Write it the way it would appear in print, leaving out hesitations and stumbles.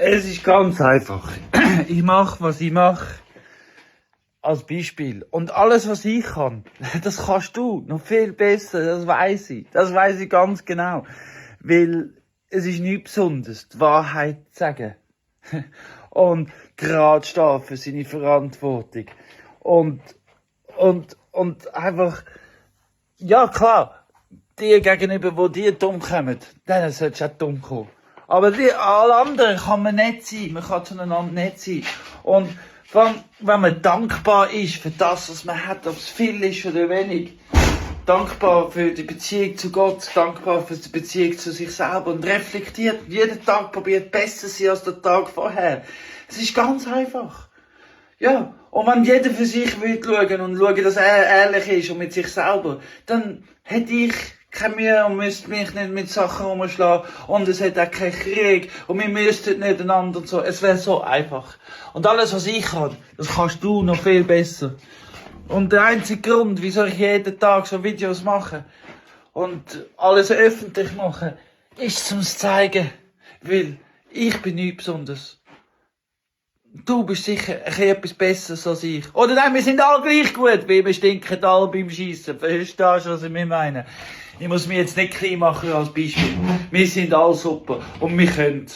Es ist ganz einfach. Ich mache, was ich mache. Als Beispiel. Und alles, was ich kann, das kannst du noch viel besser. Das weiß ich. Das weiß ich ganz genau. Weil es ist nichts Besonderes, die Wahrheit zu sagen. Und gerade stehen für seine Verantwortung. Und einfach, ja klar, die gegenüber, die dumm kommen, denen solltest du auch dumm kommen. Aber alle anderen kann man nicht sein. Man kann zueinander nicht sein. Und vor allem, wenn man dankbar ist für das, was man hat, ob es viel ist oder wenig. Dankbar für die Beziehung zu Gott, dankbar für die Beziehung zu sich selber und reflektiert jeden Tag, probiert besser zu sein als der Tag vorher. Es ist ganz einfach. Ja, und wenn jeder für sich will schauen und schauen, dass er ehrlich ist und mit sich selber, dann hätte ich keine Mühe und müsste mich nicht mit Sachen rumschlagen und es hätte auch keinen Krieg und wir müssten nicht einander und so. Es wäre so einfach. Und alles, was ich kann, das kannst du noch viel besser. Und der einzige Grund, wieso ich jeden Tag so Videos mache und alles öffentlich mache, ist zum zeigen, weil ich bin nichts Besonderes. Du bist sicher etwas Besseres als ich. Oder nein, wir sind alle gleich gut, weil wir stinken alle beim Schiessen. Verstehst du, was ich mir meine? Ich muss mich jetzt nicht klein machen als Beispiel. Wir sind alle super und wir können.